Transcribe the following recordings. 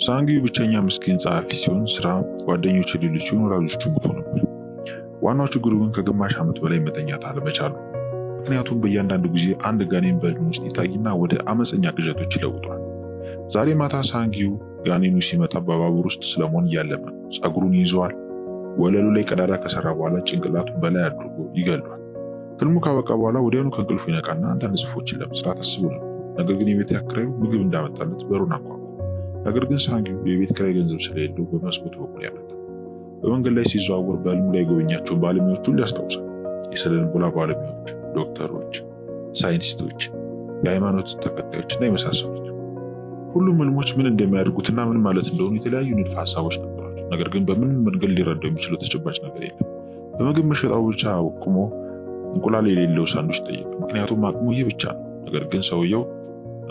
ሳንጊው ብቸኛ ምስኪን ጸሐፊ ሲሆን ስራ፣ ጓደኞች የሌሉት ሲሆን ወላጆቹ ሞተው ነበር። ዋናው ችግሩ ግን ከግማሽ ዓመት በላይ መተኛት አለመቻሉ። ምክንያቱም በእያንዳንዱ ጊዜ አንድ ጋኔን በህልሙ ውስጥ ይታይና ወደ አመፀኛ ቅዠቶች ይለውጧል። ዛሬ ማታ ሳንጊው ጋኔኑ ሲመጣ በባቡር ውስጥ ስለመሆን እያለመ ነው። ጸጉሩን ይይዘዋል። ወለሉ ላይ ቀዳዳ ከሰራ በኋላ ጭንቅላቱን በላይ አድርጎ ይገሏል። ህልሙ ካበቃ በኋላ ወዲያውኑ ከእንቅልፉ ይነቃና አንዳንድ ጽሑፎችን ለመስራት አስቦ ነበር። ነገር ግን የቤት አከራዩ ምግብ እንዳመጣለት በሩን አንኳኳ። ነገር ግን ሳንጊው የቤት ኪራይ ገንዘብ ስለሌለው በመስኮት በኩል ያመልጣል። በመንገድ ላይ ሲዘዋወር በህልሙ ላይ የጎበኛቸውን ባለሙያዎች ሁሉ ያስታውሳል። የስነ ልቦና ባለሙያዎች፣ ዶክተሮች፣ ሳይንቲስቶች፣ የሃይማኖት ተከታዮች እና የመሳሰሉት። ሁሉም ህልሞች ምን እንደሚያደርጉትና ምን ማለት እንደሆኑ የተለያዩ ንድፈ ሀሳቦች ነበሯቸው። ነገር ግን በምንም መንገድ ሊረዳው የሚችለው ተጨባጭ ነገር የለም። በምግብ መሸጫው ብቻ ቆሞ እንቁላል የሌለው ሳንዱች ጠየቀ። ምክንያቱም አቅሙ ይህ ብቻ ነው። ነገር ግን ሰውየው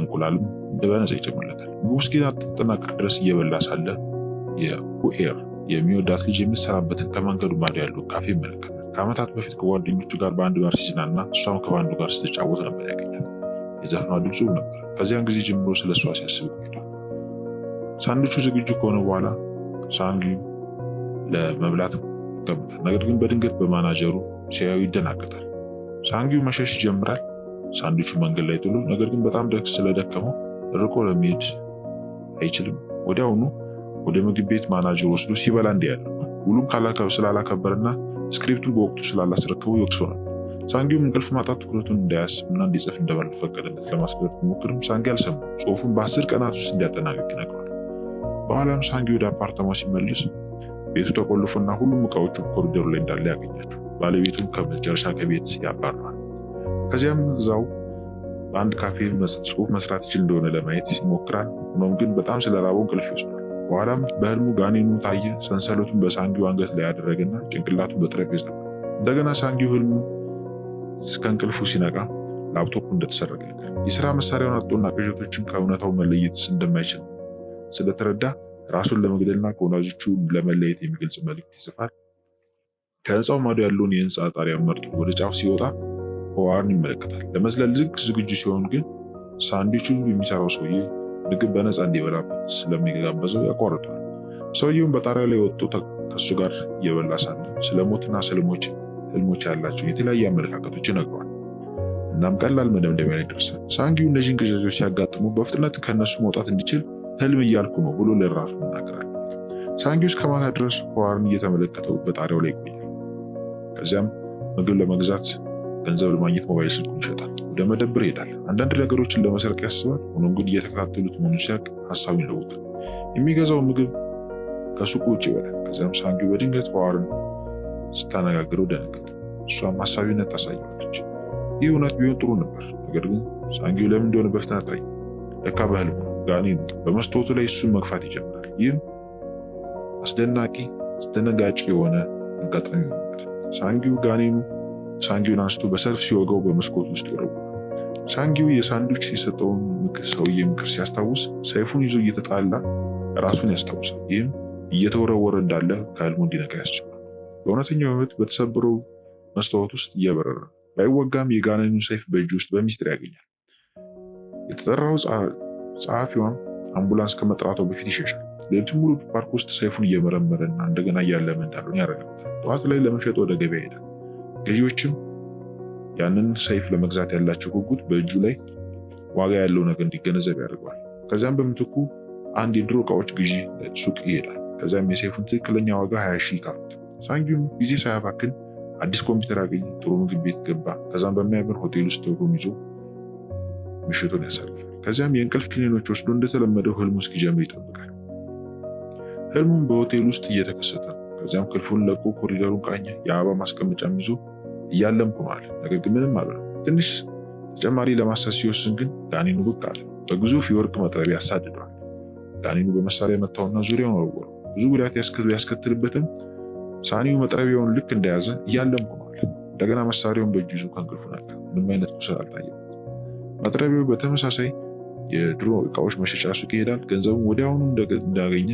እንቁላልም በነፃ ይጨምርለታል። ምግቡ እስኪጠናቀቅ ድረስ እየበላ ሳለ የሁኤር የሚወዳት ልጅ የምትሰራበትን ከመንገዱ ማዶ ያለውን ካፌ ይመለከታል። ከዓመታት በፊት ከጓደኞቹ ጋር በአንድ ባር ሲዝናና እሷም ከባንዱ ጋር ስትጫወት ነበር ያገኛት። የዘፈኗ ድምፁ ነበር። ከዚያን ጊዜ ጀምሮ ስለ እሷ ሲያስብ ቆይቷል። ሳንዱቹ ዝግጁ ከሆነ በኋላ ሳንጊው ለመብላት ይቀመጣል። ነገር ግን በድንገት በማናጀሩ ሲያዩ ይደናገጣል። ሳንጊው መሸሽ ይጀምራል። ሳንዱቹ መንገድ ላይ ጥሎ፣ ነገር ግን በጣም ስለደከመው ርቆ ለመሄድ አይችልም። ወዲያውኑ ወደ ምግብ ቤት ማናጀር ወስዶ ሲበላ እንዲህ ያደርገዋል። ውሉን ስላላከበረና script ኡን በወቅቱ ስላላስረከበው ይወቅሰው ነበር። ሳንጊውም እንቅልፍ ማጣት ትኩረቱን እንዳያስብና እንዲጽፍ እንደማልፈቀደለት ለማስረዳት ቢሞክርም ሳንጊ አልሰማም። ጽሑፉን በ10 ቀናት ውስጥ እንዲያጠናቅቅ ይነግረዋል። በኋላም ሳንጊ ወደ አፓርታማው ሲመለስ ቤቱ ተቆልፎና ሁሉም እቃዎቹ ኮሪደሩ ላይ እንዳለ ያገኛቸው። ባለቤቱም ከመጨረሻ ከቤት ያባረዋል። ከዚያም እዛው በአንድ ካፌ ጽሑፍ መስራት ይችል እንደሆነ ለማየት ይሞክራል። ሆኖም ግን በጣም ስለራበው እንቅልፍ ይወስዷል። በኋላም በህልሙ ጋኔኑ ታየ። ሰንሰለቱን በሳንጊው አንገት ላይ ያደረገና ጭንቅላቱን በጠረጴዛ። እንደገና ሳንጊው ህልሙ ከእንቅልፉ ሲነቃ ላፕቶፑ እንደተሰረቀ ያውቃል። የስራ መሳሪያውን አጥቶና ቅዠቶችን ከእውነታው መለየት እንደማይችል ስለተረዳ ራሱን ለመግደልና ከወላጆቹ ለመለየት የሚገልጽ መልእክት ይጽፋል። ከህንፃው ማዶ ያለውን የህንፃ ጣሪያ መርጦ ወደ ጫፍ ሲወጣ ህዋርን ይመለከታል። ለመዝለል ልክ ዝግጁ ሲሆን ግን ሳንድዊቹ የሚሰራው ሰውዬ ምግብ በነፃ እንዲበላ ስለሚጋበዘው ያቋርጠዋል። ሰውየውም በጣሪያ ላይ ወጥቶ ከሱ ጋር እየበላ ሳለ ስለ ሞትና ስለ ህልሞች ያላቸው የተለያዩ አመለካከቶች ይነግረዋል። እናም ቀላል መደምደሚያ ላይ ደርሳል። ሳንጊው እነዚህን ቅዠቶች ሲያጋጥሙ በፍጥነት ከእነሱ መውጣት እንዲችል ህልም እያልኩ ነው ብሎ ለራሱ ይናገራል። ሳንጊው እስከ ማታ ድረስ ህዋርን እየተመለከተው በጣሪያው ላይ ይቆያል። ከዚያም ምግብ ለመግዛት ገንዘብ ለማግኘት ሞባይል ስልኩን ይሸጣል። ወደ መደብር ይሄዳል። አንዳንድ ነገሮችን ለመስረቅ ያስባል። ሆኖም ግን እየተከታተሉት መሆኑን ሲያውቅ ሀሳቡን ይለውጣል። የሚገዛው ምግብ ከሱቁ ውጭ ይበላል። ከዚያም ሳንጊው በድንገት ህዋርን ስታነጋግረው ደነገጠ። እሷም ሀሳቢነት ታሳየዋለች። ይህ እውነት ቢሆን ጥሩ ነበር። ነገር ግን ሳንጊው ለምን እንደሆነ በፍጥነት ታየ። ለካ በህልሙ ነው። ጋኔኑ በመስታወቱ ላይ እሱን መግፋት ይጀምራል። ይህም አስደናቂ አስደነጋጭ የሆነ አጋጣሚ ነበር። ሳንጊው ጋኔኑ ሳንጊውን አንስቶ በሰልፍ ሲወጋው በመስኮት ውስጥ ይወረውራል። ሳንጊው የሳንዱች የሰጠውን ሰውዬ ምክር ሲያስታውስ ሰይፉን ይዞ እየተጣላ ራሱን ያስታውሳል። ይህም እየተወረወረ እንዳለ ከህልሙ እንዲነቃ ያስችላል። በእውነተኛው ሕይወት በተሰበረው መስታወት ውስጥ እየበረረ ነው። ባይወጋም የጋኔኑን ሰይፍ በእጁ ውስጥ በሚስጥር ያገኛል። የተጠራው ጸሐፊዋም አምቡላንስ ከመጥራቷ በፊት ይሸሻል። ሌሊቱን ሙሉ ፓርክ ውስጥ ሰይፉን እየመረመረና እንደገና እያለመ እንዳልሆነ ያረጋግጣል። ጠዋት ላይ ለመሸጥ ወደ ገበያ ይሄዳል። ገዢዎችም ያንን ሰይፍ ለመግዛት ያላቸው ጉጉት በእጁ ላይ ዋጋ ያለው ነገር እንዲገነዘብ ያደርገዋል። ከዚያም በምትኩ አንድ የድሮ እቃዎች ግዢ ሱቅ ይሄዳል። ከዚያም የሰይፉን ትክክለኛ ዋጋ 20 ሺህ ይከፍላል። ሳንጊውም ጊዜ ሳያባክን አዲስ ኮምፒውተር አገኘ፣ ጥሩ ምግብ ቤት ገባ። ከዛም በሚያምር ሆቴል ውስጥ room ይዞ ምሽቱን ያሳልፋል። ከዚያም የእንቅልፍ ክኒኖች ወስዶ እንደተለመደው ህልሙ እስኪጀምር ይጠብቃል። ህልሙም በሆቴል ውስጥ እየተከሰተ ነው። ከዚያም ክልፉን ለቆ ኮሪደሩን ቃኘ። የአበባ ማስቀመጫም ይዞ እያለምኩ ነው አለ። ነገር ግን ምንም አልሆነም። ትንሽ ተጨማሪ ለማሳት ሲወስን ግን ጋኔኑ ብቅ አለ። በግዙፍ የወርቅ መጥረቢያ ያሳድደዋል። ጋኔኑ በመሳሪያ መታውና ዙሪያውን ወረወረው። ብዙ ጉዳት ያስከትልበትም ሳኒው መጥረቢያውን ልክ እንደያዘ እያለምኩ ነው አለ። እንደገና መሳሪያውን በእጁ ይዞ ከእንቅልፉ ነቃ። ምንም አይነት ቁስል አልታየበትም። መጥረቢያው በተመሳሳይ የድሮ እቃዎች መሸጫ ሱቅ ይሄዳል። ገንዘቡን ወዲያውኑ እንዳገኘ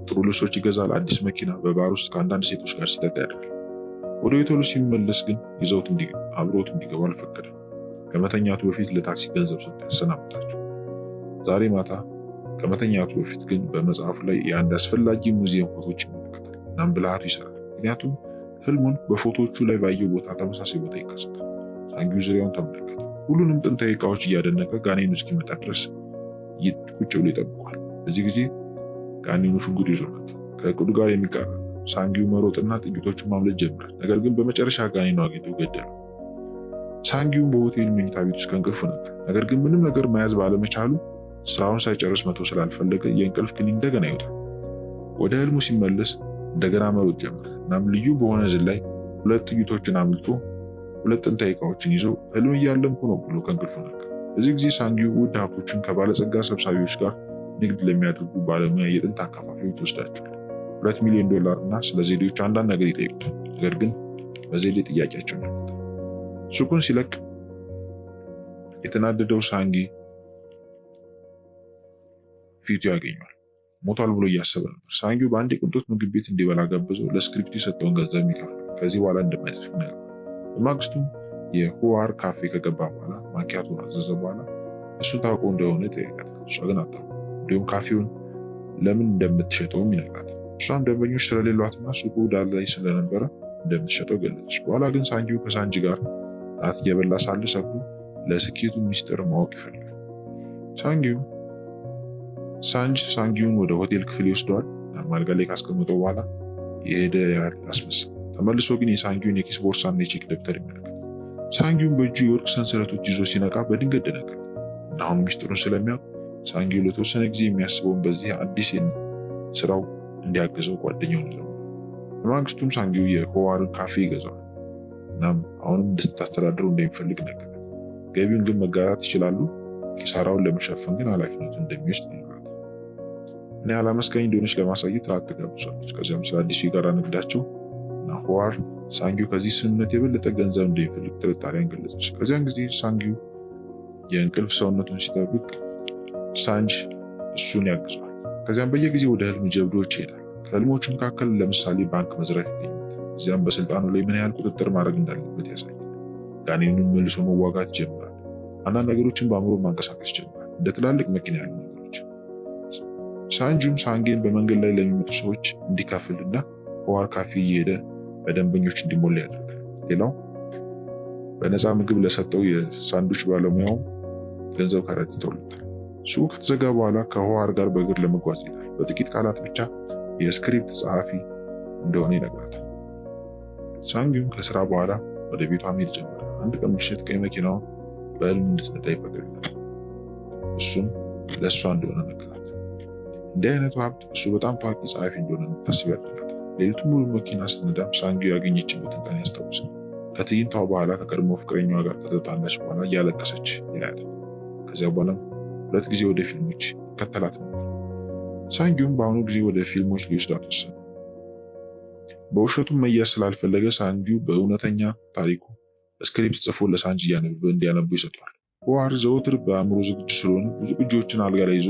ጥሩ ልብሶች ይገዛል። አዲስ መኪና፣ በባር ውስጥ ከአንዳንድ ሴቶች ጋር ሲጠጣ ያድራል። ወደ ሆቴሉ ሲመለስ ግን ይዘውት አብሮት እንዲገቡ አልፈቀደም። ከመተኛቱ በፊት ለታክሲ ገንዘብ ሰጥቶ ያሰናብታቸው። ዛሬ ማታ ከመተኛቱ ከመተኛቱ በፊት ግን በመጽሐፉ ላይ የአንድ አስፈላጊ ሙዚየም ፎቶዎች ይመለከታል። እናም ብልሃቱ ይሰራል። ምክንያቱም ህልሙን በፎቶዎቹ ላይ ባየው ቦታ ተመሳሳይ ቦታ ይከሰታል። ሳንጊው ዙሪያውን ተመለከተ። ሁሉንም ጥንታዊ እቃዎች እያደነቀ ጋኔኑ እስኪመጣ ድረስ ቁጭ ብሎ ይጠብቋል። በዚህ ጊዜ ጋኔኑ ሽጉጥ ይዞ መጣ። ከእቅዱ ጋር የሚቃረን ሳንጊው መሮጥና ጥይቶቹን ማምለጥ ጀመረ። ነገር ግን በመጨረሻ ጋኔኑ አግኝቶ ገደለው። ሳንጊውን በሆቴል መኝታ ቤት ውስጥ ከእንቅልፉ ነቃ። ነገር ግን ምንም ነገር መያዝ ባለመቻሉ ስራውን ሳይጨርስ መተው ስላልፈለገ የእንቅልፍ ክኒን እንደገና ይወጣል። ወደ ህልሙ ሲመለስ እንደገና መሮጥ ጀመረ። እናም ልዩ በሆነ ዝላይ ሁለት ጥይቶችን አምልጦ ሁለት ጥንታዊ እቃዎችን ይዞ ህልም እያለምኩ ነው ብሎ ከእንቅልፉ ነቃ። በዚህ ጊዜ ሳንጊው ውድ ሀብቶችን ከባለጸጋ ሰብሳቢዎች ጋር ንግድ ለሚያደርጉ ባለሙያ የጥንት አካፋፊዎች ወስዳቸዋል። $2 ሚሊዮን እና ስለ ዘዴዎቹ አንዳንድ ነገር ይጠይቁታል። ነገር ግን በዘዴ ጥያቄያቸውን ያመጣል። ሱቁን ሲለቅ የተናደደው ሳንጊ ፊቱ ያገኘዋል። ሞቷል ብሎ እያሰበ ነበር። ሳንጊው በአንድ የቅንጦት ምግብ ቤት እንዲበላ ጋብዘው ለ script ኡ የሰጠውን ገንዘብ ይከፍላል። ከዚህ በኋላ እንደማይጽፍ ይነግረዋል። በማግስቱም የሁዋር ካፌ ከገባ በኋላ ማኪያቶ አዘዘ። በኋላ እሱን ታውቀው እንደሆነ ይጠይቃታል። እሷ ግን አታውቅም። እንዲሁም ካፌውን ለምን እንደምትሸጠውም ይነግራታል። እሷም ደንበኞች ስለሌሏትና ሱቁ ዳር ላይ ስለነበረ እንደምትሸጠው ገለጸች። በኋላ ግን ሳንጊው ከሳንጂ ጋር ራት እየበላ ሳለ ሰክሮ ለስኬቱ ሚስጥር ማወቅ ይፈልጋል። ሳንጊው ሳንጅ ሳንጊውን ወደ ሆቴል ክፍል ይወስደዋል። አልጋ ላይ ካስቀምጠው በኋላ የሄደ ያህል አስመሰለ። ተመልሶ ግን የሳንጊውን የኪስ ቦርሳና የቼክ ደብተር ይመለከታል። ሳንጊውን በእጁ የወርቅ ሰንሰለቶች ይዞ ሲነቃ በድንገት ደነገጠ እና አሁን ሚስጥሩን ስለሚያውቅ ሳንጊው ለተወሰነ ጊዜ የሚያስበውን በዚህ አዲስ ስራው እንዲያግዘው ጓደኛውን ይለምነዋል። በማግስቱም ሳንጊው የሆዋርን ካፌ ይገዛዋል። እናም አሁንም እንድታስተዳድረው እንደሚፈልግ ነገራት። ገቢውን ግን መጋራት ይችላሉ፣ ኪሳራውን ለመሸፈን ግን ኃላፊነቱን እንደሚወስድ ይነግራታል። ምን ያህል አመስጋኝ እንደሆነች ለማሳየት ራት ትጋብዛለች። ከዚያም ስለ አዲሱ የጋራ ንግዳቸው እና ሆዋር ሳንጊው ከዚህ ስምምነት የበለጠ ገንዘብ እንደሚፈልግ ጥርጣሬን ገለጸች። ከዚያን ጊዜ ሳንጊው የእንቅልፍ ሰውነቱን ሲጠብቅ ሳንጅ እሱን ያግዘዋል። ከዚያም በየጊዜው ወደ ህልም ጀብዶች ይሄዳል። ከህልሞቹ መካከል ለምሳሌ ባንክ መዝረፍ ይገኛል። እዚያም በስልጣኑ ላይ ምን ያህል ቁጥጥር ማድረግ እንዳለበት ያሳያል። ጋኔኑን መልሶ መዋጋት ይጀምራል። አንዳንድ ነገሮችን በአእምሮ ማንቀሳቀስ ይጀምራል፣ እንደ ትላልቅ መኪና ያሉ ነገሮች። ሳንጁም ሳንጌን በመንገድ ላይ ለሚመጡ ሰዎች እንዲከፍል እና ሆዋር ካፌ እየሄደ በደንበኞች እንዲሞላ ያደርጋል። ሌላው በነፃ ምግብ ለሰጠው የሳንዱች ባለሙያው ገንዘብ ከረጢት ይተውለታል። ሱቁ ከተዘጋ በኋላ ከሆዋር ጋር በእግር ለመጓዝ ይሄዳል። በጥቂት ቃላት ብቻ የ script ጸሐፊ እንደሆነ ይነግራታል። ሳንጊውም ከስራ በኋላ ወደ ቤቷ መሄድ ጀመረ። አንድ ቀን ምሽት ቀይ መኪናውን በህልም እንድትነዳ ይፈቅድላታል። እሱም ለእሷ እንደሆነ ነገራት። እንዲህ አይነቱ ሀብት እሱ በጣም ታዋቂ ጸሐፊ እንደሆነ እንድታስብ ያደርጋታል። ሌሊቱን ሙሉ መኪና ስትነዳም ሳንጊው ያገኘችበትን ቀን ያስታውሳል። ከትዕይንቷ በኋላ ከቀድሞ ፍቅረኛዋ ጋር ከተጣላች በኋላ እያለቀሰች ያያታል። ከዚያ በኋላም ሁለት ጊዜ ወደ ፊልሞች ይከተላት ነበር። ሳንጊውም በአሁኑ ጊዜ ወደ ፊልሞች ሊወስዳት ወሰነ። በውሸቱም መያዝ ስላልፈለገ ሳንጊው በእውነተኛ ታሪኩ script ጽፎ ለሳንጅ እንዲያነቡ ይሰጠዋል። ሆዋር ዘወትር በአእምሮ ዝግጁ ስለሆነ ብዙ ቅጂዎችን አልጋ ላይ ይዞ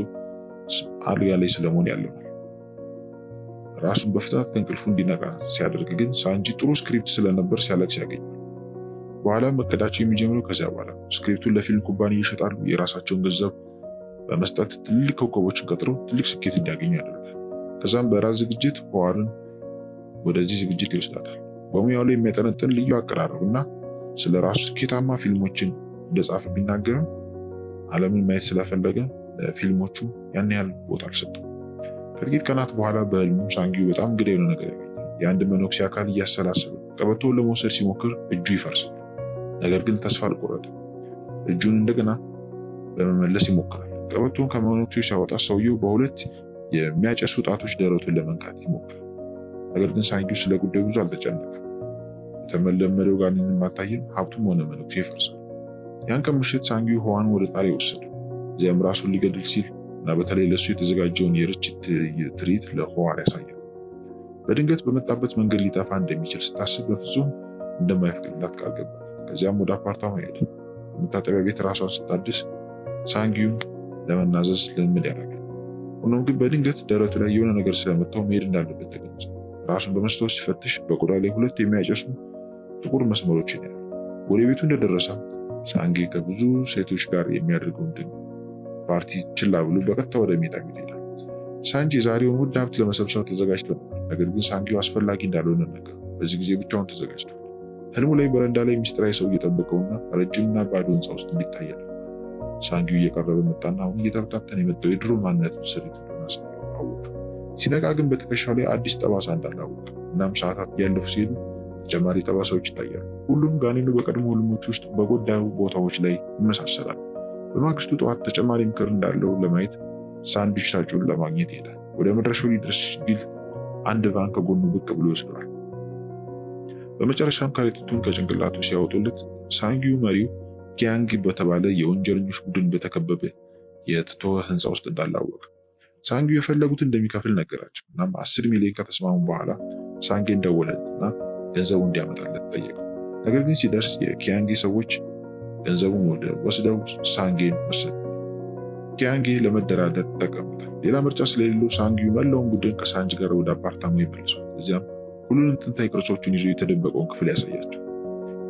አልጋ ላይ ስለመሆን ያለማል። ራሱን በፍጥነት ከእንቅልፉ እንዲነቃ ሲያደርግ ግን ሳንጂ ጥሩ script ስለነበር ሲያለቅስ ያገኛል። በኋላም እቅዳቸው የሚጀምረው ከዚያ በኋላ script ኡን ለፊልም ኩባንያ ይሸጣሉ። የራሳቸውን ገንዘብ በመስጠት ትልቅ ኮከቦችን ቀጥሮ ትልቅ ስኬት እንዲያገኙ ያደርጋል። ከዛም በራስ ዝግጅት ሆዋርን ወደዚህ ዝግጅት ይወስዳታል። በሙያው ላይ የሚያጠነጥን ልዩ አቀራረብ እና ስለ ራሱ ስኬታማ ፊልሞችን እንደጻፈ ቢናገርም ዓለምን ማየት ስለፈለገ ለፊልሞቹ ያን ያህል ቦታ አልሰጠውም። ከጥቂት ቀናት በኋላ በህልሙ ሳንጊው በጣም እንግዳ የሆነ ነገር ያገኛል። የአንድ መነኩሴ አካል እያሰላሰለ ቀበቶውን ለመውሰድ ሲሞክር እጁ ይፈርሳል። ነገር ግን ተስፋ አልቆረጠም። እጁን እንደገና በመመለስ ይሞክራል። ቀበቶውን ከመነኩሴው ሲያወጣ ሰውየው በሁለት የሚያጨሱ ጣቶች ደረቱን ለመንካት ይሞክራል። ነገር ግን ሳንጊው ስለ ጉዳዩ ብዙ አልተጨነቀም። የተመለመደው ጋኔንም አልታየም። ሀብቱም ሆነ መነኩሴ ይፈርሳል። ያን ቀን ምሽት ሳንጊው ህዋን ወደ ጣሪያ ወሰደው። እዚያም ራሱን ሊገድል ሲል እና በተለይ ለእሱ የተዘጋጀውን የርችት ትርኢት ለሆዋር ያሳያል። በድንገት በመጣበት መንገድ ሊጠፋ እንደሚችል ስታስብ በፍጹም እንደማይፈቅድላት ቃል ገባ። ከዚያም ወደ አፓርታማ ሄደ። በመታጠቢያ ቤት ራሷን ስታድስ ሳንጊውን ለመናዘዝ ልምምድ ያደርጋል። ሆኖም ግን በድንገት ደረቱ ላይ የሆነ ነገር ስለመታው መሄድ እንዳለበት ተገነዘበ። ራሱን በመስታወት ሲፈትሽ በቆዳ ላይ ሁለት የሚያጨሱ ጥቁር መስመሮችን ያያል። ወደ ቤቱ እንደደረሰ ሳንጌ ከብዙ ሴቶች ጋር የሚያደርገውን ፓርቲ ችላ ብሎ በቀጥታ ወደ መኝታ ቤት ይሄዳል። ሳንጂ የዛሬውን ውድ ሀብት ለመሰብሰብ ተዘጋጅቶ ነበር። ነገር ግን ሳንጊው አስፈላጊ እንዳልሆነ ነገር በዚህ ጊዜ ብቻውን ተዘጋጅቷል። ህልሙ ላይ በረንዳ ላይ ሚስጥራዊ ሰው እየጠበቀውና ረጅምና ባዶ ህንፃ ውስጥ እንዲታይ ያደርጋል። ሳንጊው እየቀረበ መጣና አሁን እየተበታተነ የመጣው የድሮ ማንነቱን ስሪት እንደሆነ አወቀ። ሲነቃ ግን በትከሻው ላይ አዲስ ጠባሳ እንዳለ አወቀ። እናም ሰዓታት እያለፉ ሲሄዱ ተጨማሪ ጠባሳዎች ይታያሉ። ሁሉም ጋኔኑ በቀድሞ ህልሞች ውስጥ በጎዳዩ ቦታዎች ላይ ይመሳሰላል። በማግስቱ ጠዋት ተጨማሪ ምክር እንዳለው ለማየት ሳንድዊች ሻጩን ለማግኘት ይሄዳል። ወደ መድረሻው ሊደርስ ሲል አንድ van ከጎኑ ብቅ ብሎ ይወስደዋል። በመጨረሻም ከረጢቱን ከጭንቅላቱ ሲያወጡለት ሳንጊው መሪው ኪያንግ በተባለ የወንጀለኞች ቡድን በተከበበ የተተወ ህንፃ ውስጥ እንዳለ አወቀ። ሳንጊው የፈለጉትን እንደሚከፍል ነገራቸው። እናም 10 ሚሊዮን ከተስማሙ በኋላ ሳንጌን ደወለለትና ገንዘቡ እንዲያመጣለት ጠየቀው። ነገር ግን ሲደርስ የኪያንጌ ሰዎች ገንዘቡን ወስደው ሳንጌን ወሰዱ። ኪያንጌ ለመደራደር ተጠቀመበታል። ሌላ ምርጫ ስለሌለው ሳንጊው መላውን ቡድን ከሳንጅ ጋር ወደ አፓርታማው ይመልሰዋል። እዚያም ሁሉንም ጥንታዊ ቅርሶቹን ይዞ የተደበቀውን ክፍል ያሳያቸው።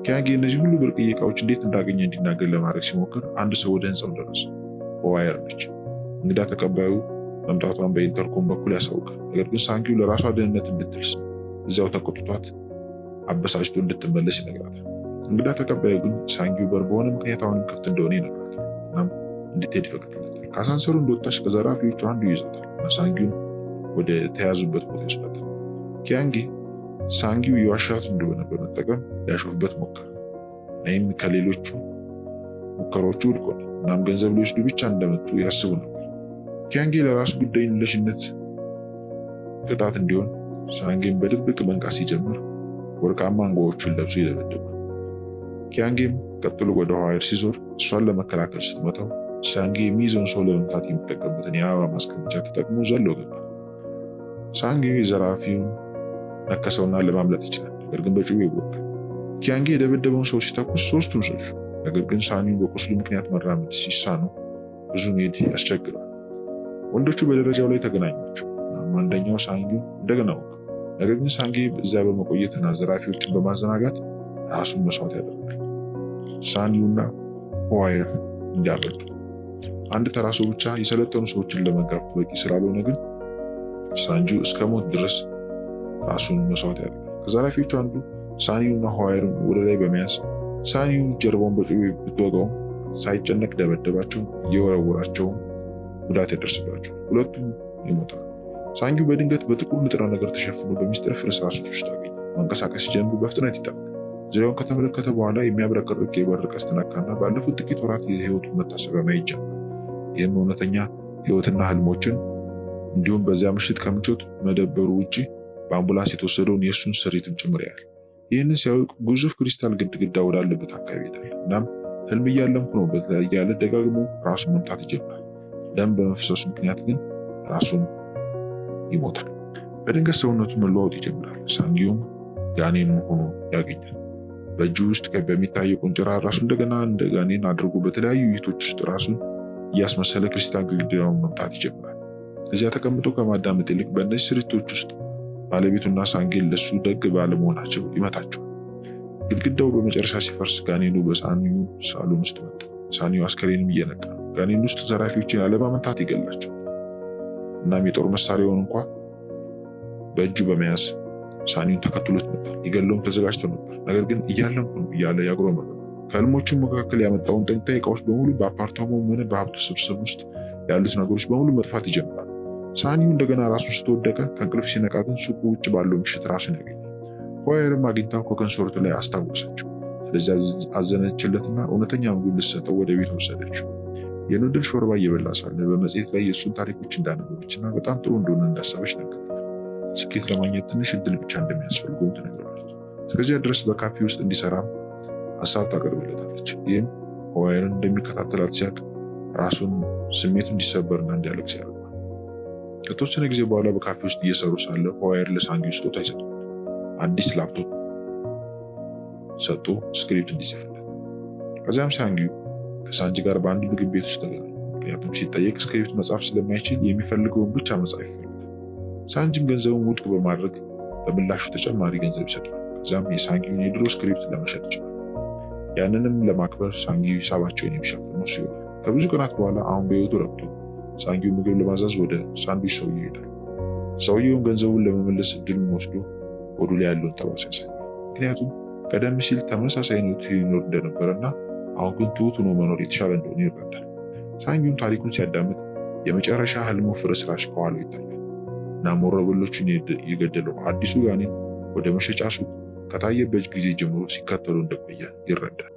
ኪያንጌ እነዚህ ሁሉ ብርቅዬ እቃዎች እንዴት እንዳገኘ እንዲናገር ለማድረግ ሲሞክር አንድ ሰው ወደ ህንፃው ደረሰ። ዋየር ነች። እንግዳ ተቀባዩ መምጣቷን በ intercom በኩል ያሳውቃል። ነገር ግን ሳንጊው ለራሷ ደህንነት እንድትልስ እዚያው ተቆጥቷት አበሳጭቶ እንድትመለስ ይነግራታል። እንግዳ ተቀባዩ ግን ሳንጊው በር በሆነ ምክንያት አሁንም ክፍት እንደሆነ ይነግራታል። እናም እንድትሄድ ይፈቅድላታል። ከአሳንሰሩ እንደወጣች ከዘራፊዎቹ አንዱ ይይዛታል እና ሳንጊውን ወደ ተያዙበት ቦታ ይወስዳታል። ኪያንጌ ሳንጊው የዋሻት እንደሆነ በመጠቀም ሊያሾፍበት ሞከረ። ይህም ከሌሎቹ ሙከራዎቹ ውድቅ ሆነ። እናም ገንዘብ ሊወስዱ ብቻ እንደመጡ ያስቡ ነበር። ኪያንጌ ለራሱ ጉዳይ ለሽነት ቅጣት እንዲሆን ሳንጌን በድብቅ መንቃት ሲጀምር ወርቃማ አንጓዎቹን ለብሶ ይደበድባል። ኪያንጌም ቀጥሎ ወደ ሆዋይር ሲዞር እሷን ለመከላከል ስትመታው ሳንጌ የሚይዘውን ሰው ለመምታት የሚጠቀምበትን የአበባ ማስቀመጫ ተጠቅሞ ዘሎ ገባ። ሳንጌ የዘራፊውን ነከሰውና ለማምለጥ ይችላል። ነገር ግን በጩቤ ይወጋል። ኪያንጌ የደበደበውን ሰው ሲተኩስ ሶስቱም ሸሹ። ነገር ግን ሳኒው በቁስሉ ምክንያት መራመድ ሲሳነው ብዙ መሄድ ያስቸግረዋል። ወንዶቹ በደረጃው ላይ ተገናኟቸው። አንደኛው ሳንጊው እንደገና ወጋው። ነገር ግን ሳንጌ እዚያ በመቆየትና ዘራፊዎችን በማዘናጋት ራሱን መስዋዕት ያደርጋል። ሳኒውና ሆዋየር እንዲያመልጡ አንድ ተራ ሰው ብቻ የሰለጠኑ ሰዎችን ለመጋፈጥ በቂ ስላልሆነ ግን ሳንጁ እስከ ሞት ድረስ ራሱን መስዋዕት ያደርጋል። ከዘራፊዎቹ አንዱ ሳኒውና ሆዋየርን ወደ ላይ በመያዝ ሳኒው ጀርባውን በጩቤ ብትወጋውም ሳይጨነቅ ደበደባቸው። እየወረወራቸውም ጉዳት ያደርስባቸው፣ ሁለቱም ይሞታሉ። ሳንጊው በድንገት በጥቁር ንጥረ ነገር ተሸፍኖ በሚስጥር ፍርስራሾች ውስጥ አገኘ። መንቀሳቀስ ሲጀምሩ በፍጥነት ይጠፋል። ዙሪያውን ከተመለከተ በኋላ የሚያብረቀርቅ የበር ቀስት ነካና ባለፉት ጥቂት ወራት የህይወቱን መታሰቢያ ማየት ጀመረ። ይህም እውነተኛ ህይወትና ህልሞችን እንዲሁም በዚያ ምሽት ከምቾት መደበሩ ውጭ በአምቡላንስ የተወሰደውን የእሱን ስሪትም ጭምር ያያል። ይህንን ሲያውቅ ግዙፍ ክሪስታል ግድግዳ ወዳለበት አካባቢ ይሄዳል። እናም ህልም እያለምኩ ነው እያለ ደጋግሞ ራሱን መምታት ይጀምራል። ደም በመፍሰሱ ምክንያት ግን ራሱን ይሞታል። በድንገት ሰውነቱ መለዋወጥ ይጀምራል። ሳንጊውም ጋኔን ሆኖ ያገኛል። በእጁ ውስጥ በሚታየው ቆንጨራ ራሱ እንደገና እንደ ጋኔን አድርጎ በተለያዩ ውይይቶች ውስጥ ራሱን እያስመሰለ ክሪስታል ግድግዳውን መምታት ይጀምራል። እዚያ ተቀምጦ ከማዳመጥ ይልቅ በእነዚህ ስሪቶች ውስጥ ባለቤቱና ሳንጌል ለሱ ደግ ባለመሆናቸው ይመታቸዋል። ግድግዳው በመጨረሻ ሲፈርስ ጋኔኑ በሳኒዩ ሳሎን ውስጥ መጣ። ሳኒዩ አስከሬንም እየነቃ ነው። ጋኔን ውስጥ ዘራፊዎችን ያለማመንታት ይገላቸዋል። እናም የጦር መሳሪያውን እንኳ በእጁ በመያዝ ሳኒውን ተከትሎት መጣ። ሊገለውም ተዘጋጅቶ ነበር። ነገር ግን እያለምኩ ነው እያለ ያጉረመረመ። ከህልሞቹ መካከል ያመጣውን ጥንታዊ እቃዎች በሙሉ በአፓርታማውም ሆነ በሀብቱ ስብስብ ውስጥ ያሉት ነገሮች በሙሉ መጥፋት ይጀምራል። ሳኒው እንደገና ራሱን ስትወደቀ ከእንቅልፍ ሲነቃ ግን ሱቁ ውጭ ባለው ምሽት ራሱን ያገኛል። ሆዋየርም አግኝታው ከኮንሰርቱ ላይ አስታወሰችው። ስለዚህ አዘነችለትና እውነተኛ ምግብ ልትሰጠው ወደ ቤት ወሰደችው። የ noodle ሾርባ እየበላ ሳለ በመጽሔት ላይ የእሱን ታሪኮች እንዳነበበችና በጣም ጥሩ እንደሆነ እንዳሰበች ነገረችው። ስኬት ለማግኘት ትንሽ እድል ብቻ እንደሚያስፈልገውም ትነግረዋለች። እስከዚያ ድረስ በካፌ ውስጥ እንዲሰራም ሀሳብ ታቀርብለታለች። ይህም ሆዋየርን እንደሚከታተላት ሲያውቅ ራሱን ስሜቱ እንዲሰበርና እንዲያለቅስ ያደርገዋል። ከተወሰነ ጊዜ በኋላ በካፌ ውስጥ እየሰሩ ሳለ ሆዋየር ለሳንጊው ስጦታ ይሰጠዋል። አዲስ ላፕቶፕ ሰጥቶ script እንዲጽፍለት። ከዚያም ሳንጊው ከሳንጂ ጋር በአንድ ምግብ ቤት ውስጥ ተገናኙ። ምክንያቱም ሲጠየቅ script መጻፍ ስለማይችል የሚፈልገውን ብቻ መጻፍ ይፈልጋል። ሳንጂም ገንዘቡን ውድቅ በማድረግ በምላሹ ተጨማሪ ገንዘብ ይሰጠዋል። ከዚያም የሳንጊውን የድሮ script ለመሸጥ ይችላል። ያንንም ለማክበር ሳንጊው ሂሳባቸውን የሚሸፍነው እሱ ይሆናል። ከብዙ ቀናት በኋላ አሁን በህይወቱ ረክቶ ሳንጊው ምግብ ለማዘዝ ወደ ሳንዱች ሰውዬው ይሄዳል። ሰውየውን ገንዘቡን ለመመለስ እድሉን ወስዶ ሆዱ ላይ ያለውን ጠባሳ ያሳያል። ምክንያቱም ቀደም ሲል ተመሳሳይ ህይወት ይኖር እንደነበረና አሁን ግን ትሁት ሆኖ መኖር የተሻለ እንደሆነ ይረዳል። ሳንጊውም ታሪኩን ሲያዳምጥ የመጨረሻ ህልሙ ፍርስራሽ ከኋላው ይታያል። እናም ወሮበሎቹን የገደለው አዲሱ ጋኔን ወደ መሸጫ ሱቅ ከታየበት ጊዜ ጀምሮ ሲከተሉ እንደቆየ ይረዳል።